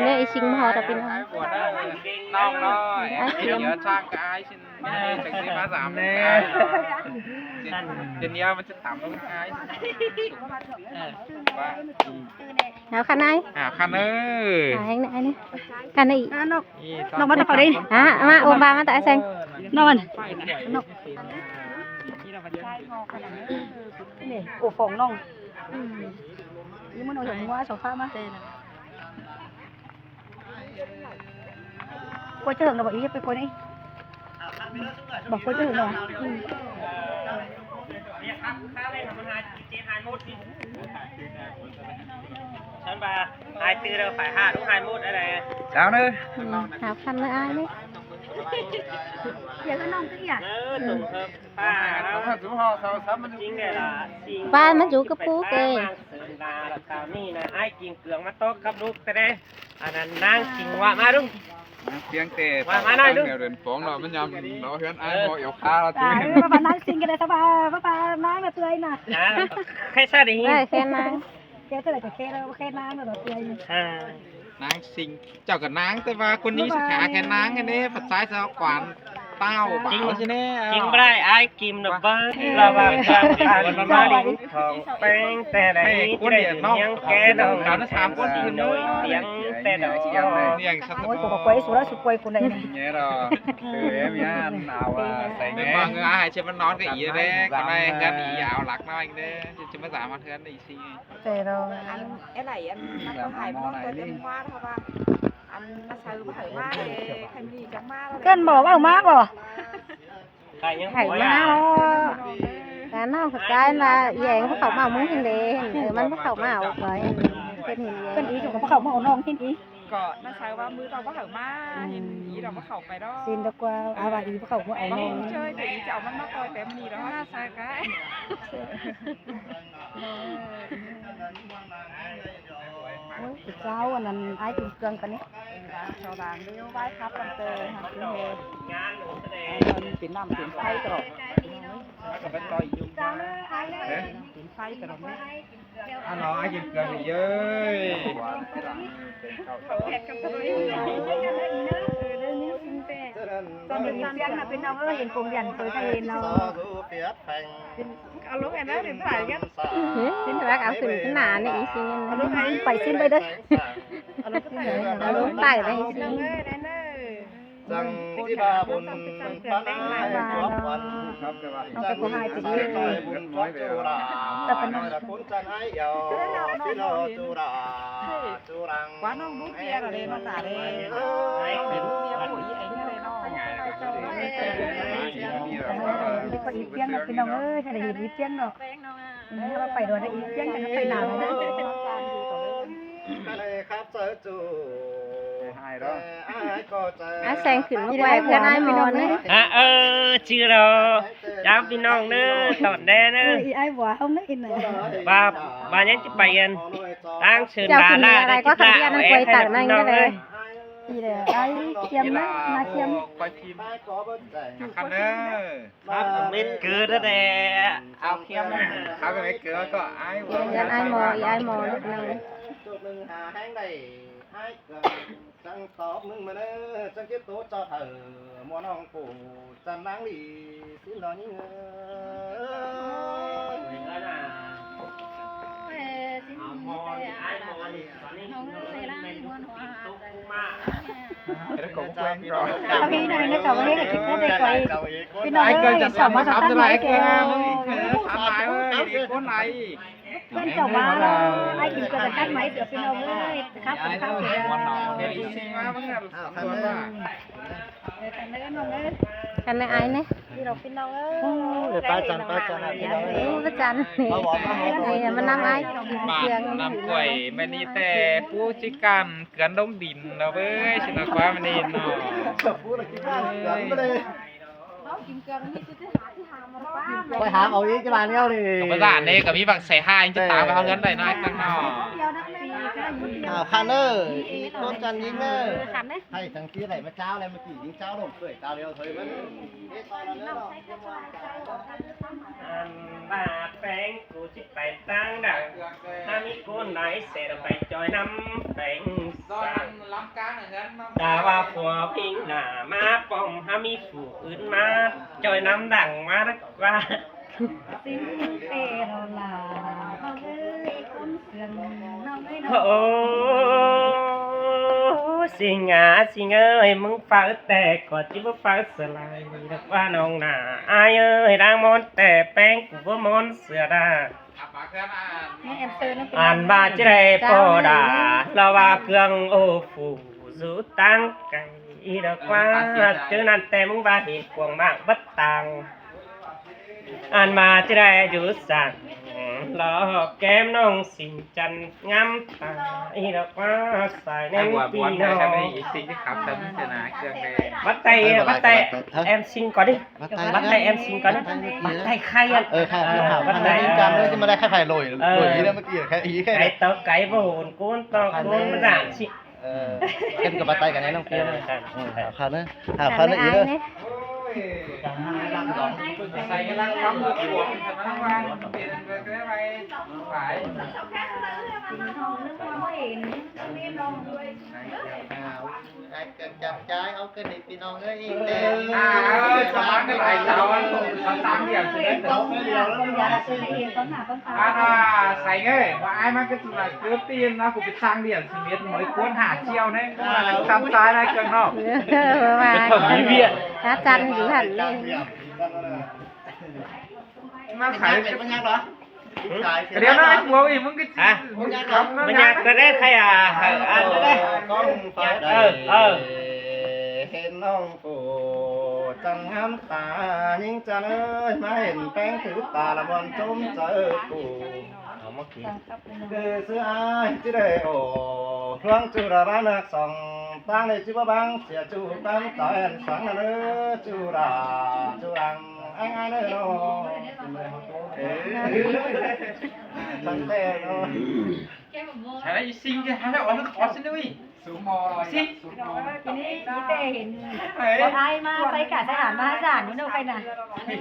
ນີ້ອີຊິງມາຮອດແລ້ວພີ່ນ້ອງ ນ້ອງນ້ອຍ ອ້າຍເກມ ດຽວຊ່າງກັບອ້າຍຊິ ນີ້ຈັກຊິມາສາມ ແນ່ ເດນຽລມັນຈະຕຳລົງອ້າຍ ເອີ ວ່າ ແລ້ວຄັນໄດ ອ່າ ຄັນເອີ ອ່າ ແຮງໄດນີ້ ຄັນໄດອີກ ນ້ອງມາແຕ່ເຂົາໄດ ຮະ ມາ ໂອມບາມາແຕ່ອ້າຍແຊງ ນ້ອງມັນ ນ້ອງ ນີ້ ໂອ ຟອງນ້ອງ ອືມ ນີ້ມັນເອົາຫົວໂຊຟາມາ ກວຍຈະເຖິງແລ້ວບໍ່ອີ ໄປກວຍນີ້ ບໍ່ກວຍຈະເຖິງແລ້ວ ອືມ ຊັ້ນວ່າ ຫາຍຕື່ນແລ້ວໄປຫາລູກຫາຍໝົດໄດ໋ ເຈົ້າເດີ ອືມ ຫາພັນເດີອ້າຍເດີ ຢ່າເອີ້ນນ້ອງຄືຫຍັງ ເອີ ຕົງເພິ່ນ ປ້າ ປ້າມັນຢູ່ກະປູເກ ນີ້ນະ ອ້າຍກິນເກືອງມາຕອກກັບລູກແຕ່ ອັນນັ້ນນາງສິງວ່າມາດຸ ນາງສຽງແຕ່ ວ່າມາໜ້ອຍດຸ ແນວເດີນຟອງເນາະ ມັນຍາມເນາະ ເຮືອນອ້າຍບໍ່ເອວຄາລະ ເອີ ວ່ານາງສິງກໍໄດ້ສະບາຍ ວ່ານາງນະເຕືອຍນະ ເອີ ແຄ່ຊັ້ນເອງ ເອີ ແຄ່ນາງ ແຄ່ເທົ່າໃດກໍແຄ່ແລ້ວ ແຄ່ນາງແລ້ວເນາະ ເອື້ອຍ ອ່າ ນາງສິງ ເຈົ້າກໍນາງ ແຕ່ວ່າຄົນຍິງສາຂາແຄ່ນາງຫັ້ນເດ້ ພັດຊາຍສາວກວານ ຕ້າວບ່າວຊິແນ່ ຈິງບໍ່ໄດ້ ອ້າຍກິມນະເບິ່ງ ລະຫວ່າງການຜ່ານມາລິນທອງແປ້ງແຕ່ໃດ ໃຫ້ຄົນດຽວເນາະ ແກ່ດອງ ເອົານະສາມຄົນ ສຽງແຕ່ດອກ ໂອ້ຍ ກູກໍກວຍ ສຸລະສຸກວຍ ກູໄດ້ນີ້ ແງ່ດອກ ເອີ ມີອັນເອົາວ່າໃສ່ແງ່ ເບິ່ງເອົາໃຫ້ເຊມັນນອນກໍອີແດ່ ກໍໄດ້ເຮືອນອີ ເອົາຫຼັກນ້ອຍເດ້ ຈະມາສາມາດເຮືອນໄດ້ ແຕ່ເນາະ ອັນ ເອື້ອຍຫຼ້າ ອັນ ມັນກໍຫາຍ ເພາະວ່າ ອັນ ມາໃສ່ບໍ່ໃຫ້ມາເດ້ ຄັນມີຈັກມາແລ້ວ ເອີ້ນບໍ່ ເວົ້າມາບໍ່ ໃຫ້ມາເນາະ ກະນ້ອງເຂົ້າໃຈວ່າ ອີແອງບໍ່ເຂົ້າມາເອົາມຶງຫັ້ນເດ້ ເອີ ມັນບໍ່ເຂົ້າມາເອົາຂ້ອຍ ເພິ່ນເຫັນ ເພິ່ນອີກກໍບໍ່ເຂົ້າມາເອົານ້ອງ ເຫັນອີກ ກໍນ້າຊາຍວ່າມື້ຕໍ່ບໍ່ເຂົ້າມາ ເຫັນອີດອກບໍ່ເຂົ້າໄປດອກ ຊິນດອກກວ່າ ອາວ່າອີບໍ່ເຂົ້າມາເອົານ້ອງ ເຈີ ແຕ່ອີຈະເອົາມັນມາຕ່ອຍແຕ່ມື້ນີ້ດອກ ນ້າຊາຍກະ ໂອ້ຍ ເຈົ້າ ອັນນັ້ນ ອ້າຍກິນເຄື່ອງກັນນີ້ ສາວດາງເດວ ໄວ້ຄັບກັນເຕີ ຮັກເຮົ ເປັນນ້ຳເປັນໄຟຕະຫຼອດ ເປັນໄຟຕະຫຼອດ ອັນເນາະ ກິນເກືອນີ້ເອີຍ ຕອນເປັນເພື່ອນນະ ເປັນນ້ອງເອີຍ ເຫັນກົງຢັນເຄີຍເຫັນເນາະ ເອົາລົງອັນນັ້ນເປັນຜາຍກັນ ເຫັນວ່າເອົາຂຶ້ນໜ້ານີ້ອີຊິງ ໄປຊິນໄປເດີ ເອົາລົງໄປໄດ້ຊິງ ຈັງຊິວ່າບຸນປານໃດຈວບວັນ ຈັງຊິໃສ່ບຸນຈວບຈຸລາ ແຕ່ເພິ່ນນ້ອຍລະຄຸນຈັນໄອແອວ ຊິລໍຈຸລາຈຸລັງ ວ່ານ້ອງດູດເບຍລະເດ້ນ້ອງຕາເດ້ ເປັນເບຍຜູ້ອີໄອເດເນາະ ອີພຽງເນາະ ພີ່ນ້ອງເອີຍ ຖ້າໄດ້ເຫັນອີພຽງເນາະ ເອີ ວ່າໄປດອນອີພຽງ ຄັນໄປໜາວເນາະ ຄັບເຊີ ອ້າຍແຊງຂຶ້ນມາໄກວເພື່ອນອ້າຍໝໍນະ ອ່າ ເອີ ຈື່ແລ້ວ ຈ້າພີ່ນ້ອງເດີ ຕອນແດ່ເດີ ອີອ້າຍບໍ່ເຮົາເນາະ ອີນະ ວ່າ ວ່າຍັງຈະໄປອັນ ທາງເຊີນດາລາໄດ້ ກໍຄັນເດຍນະ ໄກວຕາກນັ້ນກໍໄດ້ ອີແຫຼະ ອ້າຍຄຽມນະ ມາຄຽມ ຄັນເດີ ຄັບເມັດເກີດແທ້ ເອົາຄຽມ ຄັບເມັດເກີດກໍອ້າຍ ເຮືອນອ້າຍໝໍ ອີອ້າຍໝໍເນາະ ຈຸດໜຶ່ງຫາແຮງໄດ້ ອ້າຍເກີດ ຈັ່ງຕອບມຶງມາເນີ ຈັ່ງເກັບໂຕເຈົ້າເຖົ້າ ໝໍນ້ອງປູ ຈັນນາງຫຼີ ສິນລອຍິງເອີຍ ເອົາພີ່ນ້ອງເດີ ເຂົາເຮັດໃຫ້ກິນເພິ່ນໄດ້ໄກວ ພີ່ນ້ອງເອີຍ ສາມາດທຳໄດ້ ເອີ ເພິ່ນເຈົ້າມາແລ້ວ ອ້າຍກິນເກືອກັນຕັດໄມ້ເສືອ ພີ່ນ້ອງເອີຍ ຄັບກັນຄັບເສືອ ເປັນອີ່ຊິງມາເບິ່ງ ເອົາຄັນເດີ ເອີ ຄັນເດີນ້ອງເອີຍ ຄັນເດີອ້າຍເນາະ ພີ່ນ້ອງ ພີ່ນ້ອງເອີຍ ໂອ້ຍ ປ້າຈັນ ປ້າຈັນ ພີ່ນ້ອງເອີຍ ໂອ້ ປ້າຈັນ ມາຫອມ ມາຫອມ ມານຳອ້າຍກິນເຄື່ອງ ນ້ຳກ້ວຍ ແມ່ນອີແຕ່ປູຊິການເກືອນລົງດິນເນາະເວີຍ ຊິນະຄວາມນີ້ເນາະ ເຮົາກິນເກືອນີ້ຊິຫາທີ່ຫາມ ຂ້ອຍຫາເອົາອີກຈະບາດດຽວນີ້ ກໍບໍ່ຢ້ານເດ້ ກໍມີບັກໃສ່ຫ້າຍັງຈະຕາມໄປເຮົາເຮືອນໄດ້ນ້ອຍກັນເນາະ. ອ້າວ ຄັນເດີ ອີກຄົນຈັນຍິງເດີ ໃຫ້ທັງທີ່ໄດ້ມາຈ້າວແລ້ວ ເມື່ອກີ້ຍິງຈ້າວລົງເຄີຍຕາວດຽວເຮີຍມັນ ອັນວ່າແປ້ງກູຊິໄປຕັ້ງດັງ ຖ້າມີຄົນໃດເສດໄປຈອຍນຳແປ້ງ ດອນລຳກາງເຮືອນ ຖ້າວ່າຜົວພິງໜ້າມາປ້ອມ ຖ້າມີຜູ້ອື່ນມາຈອຍນຳດັງມາວ່າ ຊິງເຕໂລລາ ເຮົາເອີຍຄົນເຊື່ອງ ເຮົາເອີຍ ໂອ້ ຊິງອາ ຊິງເອີຍ ມຶງເຝົ້າແຕ່ກໍຈິບໍ່ເຝົ້າສະລາຍ ດອກວ່ານ້ອງໜ້າ ອ້າຍເອີຍ ດາງມອນແຕ່ແປ້ງ ກູບໍ່ມອນເສືອດາ. ອັນວ່າຈະໄດ້ພໍດາ ລາວວ່າເຄື່ອງໂອ້ຟູຢູ່ຕ່າງໄກ ດອກວ່າເທື່ອນັ້ນແຕ່ມຶງວ່າເຫັນກວາງມາກບັດຕ່າງ ອັນວ່າຈະໄດ້ຢູ່ສັງ ລອກແກ້ມນ້ອງສິງຈັນງາມຕາ ດອກວ່າສາຍແນມປີນ້ອງ ບັດໄຕ ບັດໄຕແອມຊິງກ່ອນດິ. ບັດໄຕ ບັດໄຕແອມຊິງກ່ອນ ບັດໄຕໄຂ່ ເອີ ໄຂ່ ເອີ ບັດໄຕ ຈຳໄດ້ ຈະມາໄດ້ໄຂ່ໄຜ່ໂລຍ ເອີ ໂລຍນີ້ເມື່ອກີ້ ໄຂ່ອີ ໄຂ່ ໄກ່ຕໍ່ໄກ່ບໍ່ໂຫນ ໂກນຕໍ່ໂກນ ມາສາມຊິ ເອີ ເປັນກັບບັດໄຕກັນແນ່ນ້ອງເປີ ເອີ ເອີ ຫາຄາເນ ຫາຄາເນອີເດີ ໃສ່ກຳລັງປັບເພື່ອຂວງ ກຳລັງວາງ ເປັນເບີກໄວ້ ໄປ ຈັບຈ່າຍເອົາເກີນນີ້ພີ່ນ້ອງເອີຍ ອີກແຕ່ ອ່າ ເອີ ສະບາຍ ຫຼາຍເຕົາ ເອົາຕາມດຽວຊິເດ້ ເຕົາດຽວແລ້ວ ອັນວ່າໃສ່ເອີຍ ວ່າອ້າຍມັນກໍຊິວ່າເກີດຕີນນະ ກູໄປສ້າງດຽວຊິເມັດ ໝອຍກວນຫາຈຽວແນ່ ວ່າທຳຕາຍໄດ້ເກີນເນາະ ເອີ ວ່າ ມີວຽກ ອາຈານຢູ່ຫັ້ນເດ້ ມາຂາຍ ມັນຍັກເນາະ ດຽວນະ ກູເອົາອີກ ມຶງກໍ ຮະ ມັນຍັກ ມັນຍັກກໍໄດ້ໃຄ ອ່າ ເອີ ເອີ ເອີ ເຫັນນ້ອງໂກຈັ່ງງາມຕາ ຍິງຈັນເອີຍ ມາເຫັນແປ້ງຖືຕາລະມ່ວນຊົມໃຈກູ ເອົາມາກິນ ຄືຊື່ອ້າຍຈະໄດ້ໂອ້ ຫຼວງຈຸລາລານັກສອງ ຕ່າງໄດ້ຈິບໍ່ບັງ ເສຍຈູຕາມຕາແອນສັງເດີ ຈຸລາຈຸລັງ ແອງອາເດີໂນ ເອີ ສັງແຕ່ໂນ ໃສ່ອີຊິງ ໃຫ້ອອກ ອອກຊິເວີຍ ສູງມໍ ຊິ ນີ້ມີແຕ່ເຫັນ ເອີຍ ບໍ່ອາຍມາໃສ່ກາໃສ່ຫານມາໃຫ້ສານຢູ່ເນາະ ໄປນະ ເອີ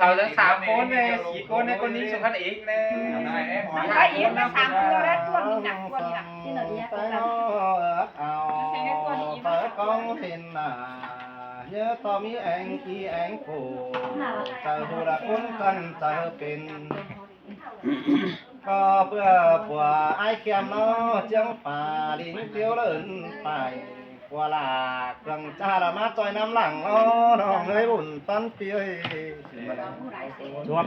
ສາວສາມຄົນເລີຍ ສີ່ຄົນໃນຄົນນີ້ສຸພັນເອກເລີຍ ມັນກໍອີກສາມຄົນແລ້ວ ຕົວນີ້ໜັກກວ່ານີ້ນະ ທີ່ເຮົາເອີຍ ເອົາ ເປີດກ້ອງເຫັນໜ້າ ເຢີຕໍ່ມີແອງກີແອງໂກ ໃຈຮູ້ລະຄົນຕັ້ງໃຈເປັນ ກໍເພື່ອຜົວອ້າຍແຄມເນາະ ຈຽງຝາລິງຕຽວເລີນໄປ ຜົວຫຼາເຄື່ອງຈາລະມາຈ່ອຍນຳຫຼັງເນາະ ນ້ອງເອີຍ ບຸນປັນປີເອີຍ ຈວບ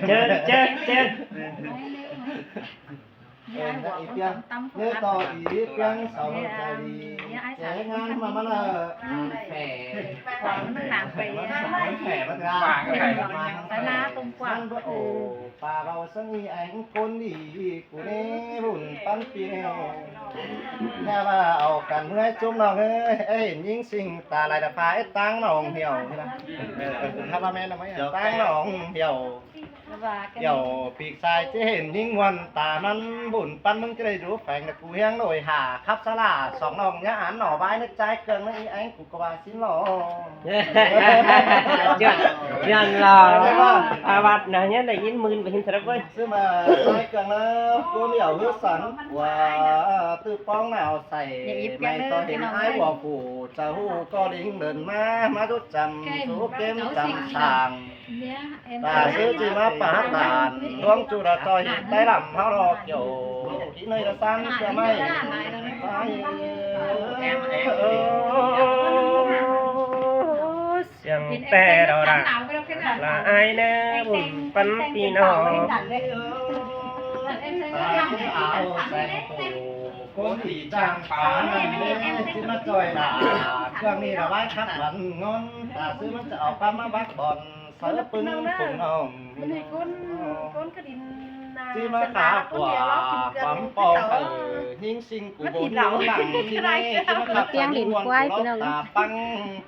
ເຈີ ເຈີ ເຈີ ເອີ ອີກເທື່ອ ເນີຕໍ່ອີກເທື່ອ ສາວໃຈດີ ແຈງງານມາມາລະ ແຝງ ມັນໜາໄປ ແຝງ ມັນຫາໄປ ສະໜາຕົງກວ້າງ ມັນບໍ່ໂອ ປາເວົ້າສັງອີແອງຄົນດີ ກູເນບຸນປັນປີເນ ແຕ່ວ່າເອົາກັນເມື່ອຍຈຸມນ້ອງເອີຍ ເຫັນຍິງສິງຕາລາຍຕາຟ້າ ເອັດຕາງໜອງຫ່ຽວນີ້ນະ ເອີ ຖ້າວ່າແມ່ນນະ ຕາງໜອງຫ່ຽວ ດຽວປີກຊາຍຈະເຫັນຍິງມ່ວນຕາມັນ ບຸນປັນມຶງຈະໄດ້ຢູ່ແຂວງ ແຕ່ກູຮຽງໂດຍຫາ ຂັບສາລາສອງນ້ອງຍາອານໜໍ່ບາຍ ໃນໃຈເຄື່ອງໃນອີແອງ ກູກໍວ່າຊິຫຼໍ່ ຍ້ອນລາວ ອາວັດນະ ຍັງໄດ້ຍິນໝື່ນບໍ່ເຫັນເທື່ອເວີຍ ຊື້ມາໃສ່ເຄື່ອງແລ້ວ ກູຫຼຽວຫືອສັນ ກວ່າຕື້ປ້ອງໜາວໃສ່ ແມ່ນຕອນເຫັນອ້າຍຫົວຜູ້ ຈະຮູ້ກໍລິງເດີນມາ ມາດຸດຈຳ ສູ່ເກມຈຳສາງ ຕາຊື້ຈິມາປາດຕານ ຫຼວງຈຸລະຈອຍໄດ້ລຳເຮົາລອກໂຍ ທີ່ໃນລະສັນຈະໄໝ້ ສຽງແຕ່ດອດາ ລະອາຍເນີບຸນປັນພີ່ນ້ອງ ຕາຊື້ອາວແສງໂຕ ຄົນທີ່ຈ້າງປານັ້ນເດ້ ຊິມາຈ່ອຍຫຼ້າ ເຄື່ອງນີ້ລະໄວ້ຄັກວັນງອນ ຕາຊື້ມັນຈະເອົາປາມາບັກບ່ອນ ເສີປຶງປຸງນ້ອງ ມັນໃຫ້ຄົນ ຄົນກະດິນນາ ຊິມາຂາກວ່າຄວາມປ້ອງເອີ ຍິງສິງກູບໍ່ຮູ້ຫຼັງທີ່ໃນ ຊິມາຂັບສາຍມ່ວນກູລອກຕາປັງ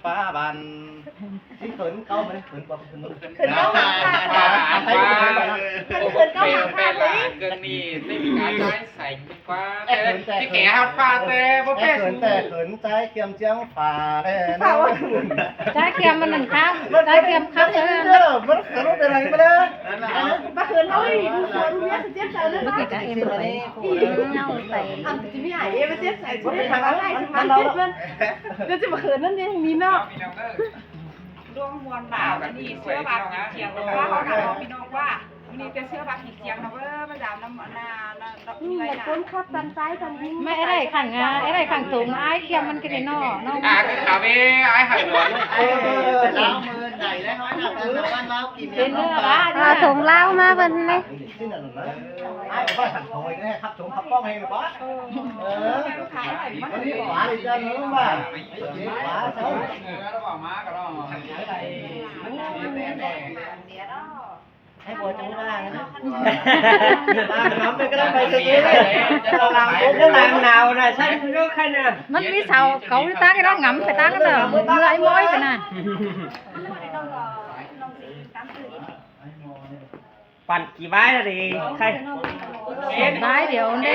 ປາບັນ ຊິເຂີນເກົ່າໄໝ? ເຂີນກວ່າເຂີນ ເຂີນເກົ່າຫາງຄາດເລີຍ ເຂີນເກົ່າຫາງຄາດເລີຍ ເຄື່ອງນີ້ໄດ້ມີການໃຊ້ໃສ່ດີກວ່າ ແຕ່ທີ່ແກ່ຮອດຟ້າແຕ່ບໍ່ເປັນ ເຂີນແຕ່ເຂີນ ໃຈຄຽມຈຽງຟ້າແດ່ ໃຈຄຽມມັນນັ້ນຄັບ ໃຈຄຽມຄັບເດີ ມັນເຂີນໄປໄດ້ມາເດີ ມາເຂີນເຮົາອີກ ເຮົາເຈັບໃຈເລີຍ ເມື່ອກີ້ກະເອັມໄປ ເຮົາໄປ ອັນຊິມີອ້າຍເອັມເຈັບໃຈ ຊິໄດ້ຖາມອ້າຍຊິມາເຮັດມັນ ດຽວຈະມາເຂີນນຳເດ້ ມີເນາະ ດວງມ່ວນໜາວ ມື້ນີ້ເຊື້ອບາດກິນຈຽງ ເນາະ ວ່າເຮົານະ ເນາະ ພີ່ນ້ອງ ວ່າມື້ນີ້ແຕ່ເຊື້ອບາດກິນຈຽງ ເນາະ ເອີ ມາຢາມນຳ ອັນນ່າ ນະ ດອກ ມີຫຼາຍຄົນຂັບທັງຊາຍທັງຍິງ ແມ່ໄດ້ຂັງ ອ້າຍໄດ້ຂັງຖົງ ອ້າຍຄຽມມັນກະໄດ້ ເນາະ ເນາະ ອ່າ ຄືຂາເວ ອ້າຍຫັນ ເອີ ລາວມື້ໃດແລ້ວ ເຮົານັບກັນນະ ວັນລາວກິນ ເປັນເລື່ອງລາວ ເອົາຖົງລາວມາເບິ່ງແດ່ ອ້າຍໄປຫັນຖົງ ໃຫ້ຂັບຖົງຂັບປ້ອງໃຫ້ບໍ່ ເອີ ມັນມີຂວາອີກເດືອນໜຶ່ງວ່າ ຂວາເຈົ້າ ໃຫ້ບໍ່ຈະວ່ານະ ວ່ານຳໄປກະໄດ້ ໄປເລີຍ ເຈົ້າລາວ ເຈົ້າລາວໜາວນະ ໃສ່ເດີຄັນນະ ມັນມີເສົາເຂົາຕັ້ງໃຫ້ລາວຫງຳ ໄປຕັ້ງກັນເດີ ເມື່ອຍມ້ອຍໄປນະ. ປັ່ນກີ້ບາຍລະເດ ໃຄ ບາຍດຽວເດ້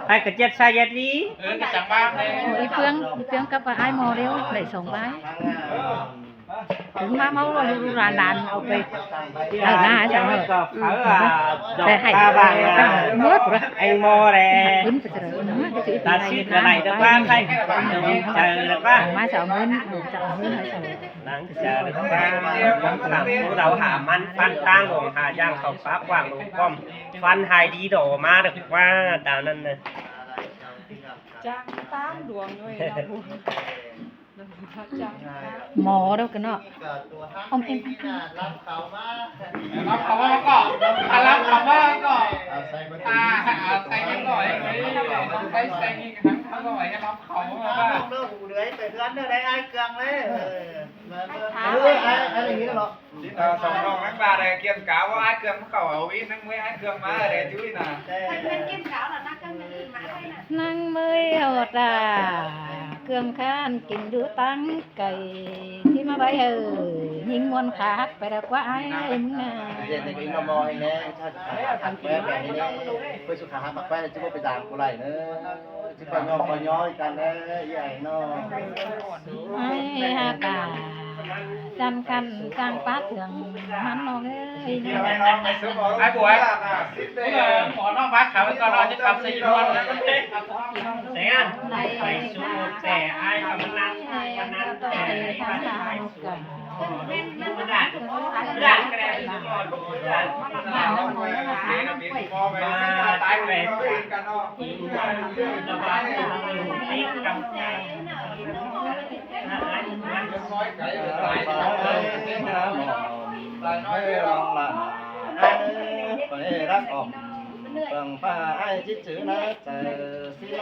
ໃຜກະເຈັດຊາເຢັດດີ ເອີ ກະຈັງວ່າເດ້ ອີເຟືອງ ອີເຟືອງກັບອ້າຍໝໍເດວ ໄດ້ສອງບາຍ ເອີ ເຖິງມາເມົາລູກຫຼານເອົາໄປໄປນາໃສ່ເຮົາ ແຕ່ໃຫ້ເອົາໄປໝົດ ໄອ້ໝໍແຫຼະ ຕາຊິດກະໄດ້ແຕ່ວ່າໃຜ ໃຈລະວ່າ ມາສອງເງິນ ຈາກເງິນໃຫ້ສອງ ນາງຈາລະກາ ຄຳຂຳ ຜູ້ລາວຫາມັນຟັນຕ່າງດວງ ຫາຢ່າງເຂົ້າປາກກວ້າງລົງປ້ອມ ຟັນຫາຍດີດໍມາເດີກວ່າຕາມນັ້ນນະ ຈາງຕາມດວງດ້ວຍ ໝໍເດີກະເນາະ ອອມເອັມ ຮັບເຂົ້າມາກໍ ຮັບເຂົ້າມາກໍ ອ່າ ໃສ່ຮຽບຮ້ອຍ ໃສ່ ໃສ່ຮຽບຮ້ອຍ ຮັບເຂົ້າມາ ເດີ ເດີ ໄປເຮືອນເດີ ໄດ້ອ້າຍເຄື່ອງເລີຍ ເອີ ເອີ ອ້າຍ ອ້າຍ ອ້າຍ ນີ້ເນາະ ເອີ ສອງນ້ອງນັກບາດ ກຽມກາວ ອ້າຍເຄື່ອງເຂົ້າເອົາວິນ ນັກມວຍອ້າຍເຄື່ອງມາ ແດ່ຈຸ້ຍນະ ນາງເມີຍເອົາຕາ ເຄື່ອງຄ້ານກິນຢູ່ຕ່າງໄກ ທີ່ມາໄວ້ເອີ ຍິງມ່ວນຂາຫັກໄປແລ້ວກວ່າອ້າຍເອີຍ ມຶງນະ ເຮັດໃຫ້ກິນມາໝໍໃຫ້ແນ່ ເພິ່ນຊິຂາຫັກແປແບບນີ້ແນ່ ເພິ່ນຊິຂາຫັກແປ ຊິບໍ່ໄປດາມຜູ້ໃດເດີ. ຊິໄປຍ້ອງໄປຍ້ອຍກັນເດີ ອີ່ອ້າຍນ້ອງ ໄອ້ຫາກາ ຈັນຄັນຈ້າງປາເຄື່ອງມັນນ້ອງເອີຍ ອ້າຍບວຍ ຂໍນ້ອງພາເຂົາໄປກ່ອນ ນ້ອງຈະກັບໃສ່ອີກນອນ ແສງ ໄປສູ່ແຕ່ອ້າຍກຳລັງ ໄປລັກອອມ ເບິ່ງຟ້າອ້າຍຊິຈື່ນະ ເຈີຊິໄລ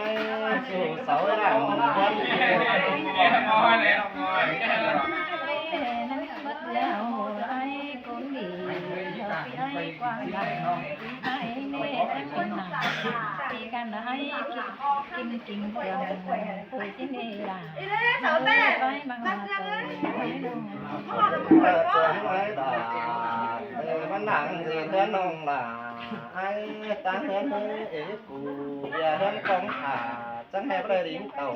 ສູ່ເສົາຫຼັງວັນ ມານັ່ງຢູ່ເຮືອນນ້ອງຫຼ້າ ອ້າຍຕາເຮືອນເຮີເອກູ ເບຍເຮືອນຂອງຂ້າ ຈັ່ງແຮບໄດ້ລິງເຕົ້າ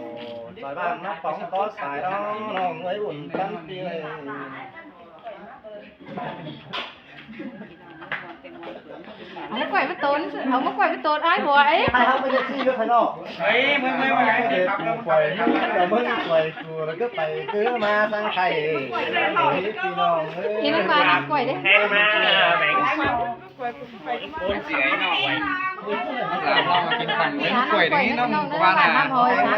ຊອຍບ້ານມາປອງຕໍ່ສາຍເນາະ ນ້ອງເອີຍ ອຸ່ນປັນປີເອີຍ. ເອົາມາກ້ວຍມາໂຕນ ເອົາມາກ້ວຍມາໂຕນ ອ້າຍບວຍ ອ້າຍເຮົາໄປຈັ່ງຊີ້ຢູ່ຂ້າງນອກ ເຮີ້ຍ ມຶງ ມຶງ ມຶງ ເອີ ກູປ່ອຍມຶງ ເຈົ້າມຶງປ່ອຍກູ ແລ້ວກະໄປຄືມາທາງໄທ ເອີຍ ພີ່ນ້ອງເອີຍ ເຫັນມັນວ່ານ້ຳກ້ວຍເດ້ ແພງມາແບ່ງ ໂອນເສຍເນາະ ຫຼານເຮົາມາກິນຂ້າວ ເອີຍ ກ້ວຍນີ້ນ້ອງວ່ານະ ຂໍມາກ້ວຍມາ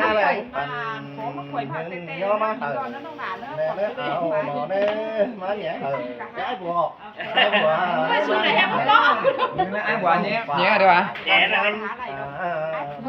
ແຕ່ ແມ່ເລີຍ ເອົາໜໍເລີຍ ມາຫຍັງ ເອີ ຍາຍບວກ ຍາຍບວກ ໄປສູ່ໄດ້ແຮງບໍ່ ອ້າຍບວກ ເນຍ ເນຍເດີວ່າ ແກ່ນະ ເອີ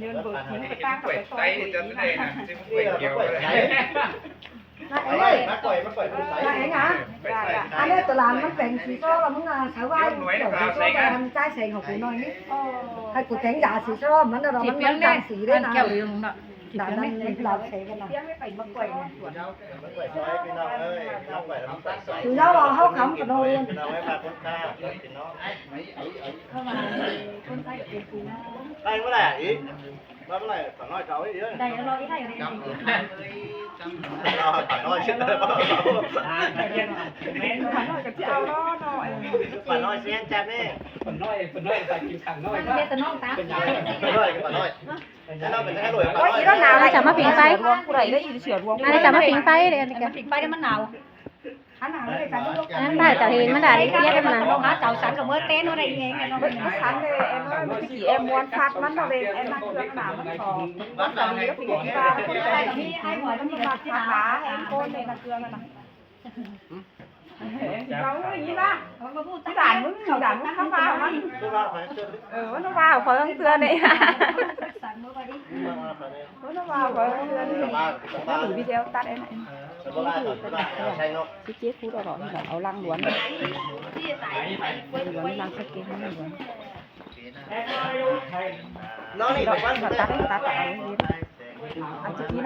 ໂຍນໂບດຖິ້ມໄປຕາມກັບໄປປ່ອຍ ນີ້ລະມາປ່ອຍໄປ ມາປ່ອຍ ມາປ່ອຍ ອັນນີ້ໂຕຫຼານມັນແປງສີຊໍລະ ມຶງອາໄສວ່າ ໂຍນໜ່ວຍ ໃຫ້ມັນຈ່າຍແສງຂອງກູໜ້ອຍນີ້ ໃຫ້ກູແຕງຢາສີຊໍມັນ ມັນຈັ່ງສີເດ້ນະ ແກ້ວເຫຼືອງເນາະ ດານນັ້ນລາວໃສ່ກັນນະ ມາປ່ອຍ ມາປ່ອຍຊ່ອຍພີ່ນ້ອງເອີຍ ມາປ່ອຍແລ້ວມາປ່ອຍຊ່ອຍ ຄືເຮົາວ່າເຮົາຄຳກັນເນາະ ພີ່ນ້ອງເອີຍ ມາຄົນຄ້າພີ່ນ້ອງ ເຂົ້າມາຄົນໃຊ້ກໍເປັນປູນະ ໄດ້ບໍ່ໄດ້ອີກ ວ່າບໍ່ໄດ້ ປານ້ອຍເອົາອີກເດີ ໄດ້ເອົາອີກ ໄດ້ເອົາອີກ ປານ້ອຍຊິເອົາ ປານ້ອຍກໍຊິເອົາເນາະ ປານ້ອຍຊິເຮັດແບບນີ້ ປານ້ອຍ ປານ້ອຍກໍກິນຂ້າງນ້ອຍ ມັນເຮັດແຕ່ນ້ອງຕາ ປານ້ອຍ ປານ້ອຍ ໂອ້ຍ ອີ່ລະໜາວ ອັນນີ້ຈະມາຜິງໄຟ ຜູ້ໃດໄດ້ຍິນສຽງລວງ ອັນນີ້ຈະມາຜິງໄຟເດ້ ອັນນີ້ກະ ຜິງໄຟໄດ້ ມັນໜາວ ອັນນັ້ນໄດ້ເຈົ້າເອງ ມັນໄດ້ເປັນນະ ເຈົ້າສັນກໍເມີເຕັ້ນເຮົາໄດ້ເອງເນາະ ສັນເດ້ ອັນນັ້ນຕະກີ້ແອມມ່ວນພັດມັນເນາະ ອັນນັ້ນເຄື່ອງໜາມັນຂອງ ມັນກະດີແລ້ວ ທີ່ວ່າຄົນໄທມີໄທຫົວມັນມັກຂາດຫຼາແຮງໂກນເດ້ ເຄື່ອງນັ້ນນະ ເວົ້າຢ່າງນີ້ລະ ທີ່ຫຼານມຶງ ທີ່ຫຼານມຶງເຂົ້າມາມັນ ເອີ ມັນວ່າຂ້ອຍເທື່ອນີ້ ມັນວ່າຂ້ອຍເທື່ອນີ້ ມັນມີວິດີໂອຕັດໄອ້ນັ້ນ ສິບເຈັດພູດອກ ເອົາລັງຫຼວນ ລັງສະເກັດ ລັງຫຼວນ ນ້ອງນີ້ ຕັດ ຕັດ ຕັດ ອັນສະກີນ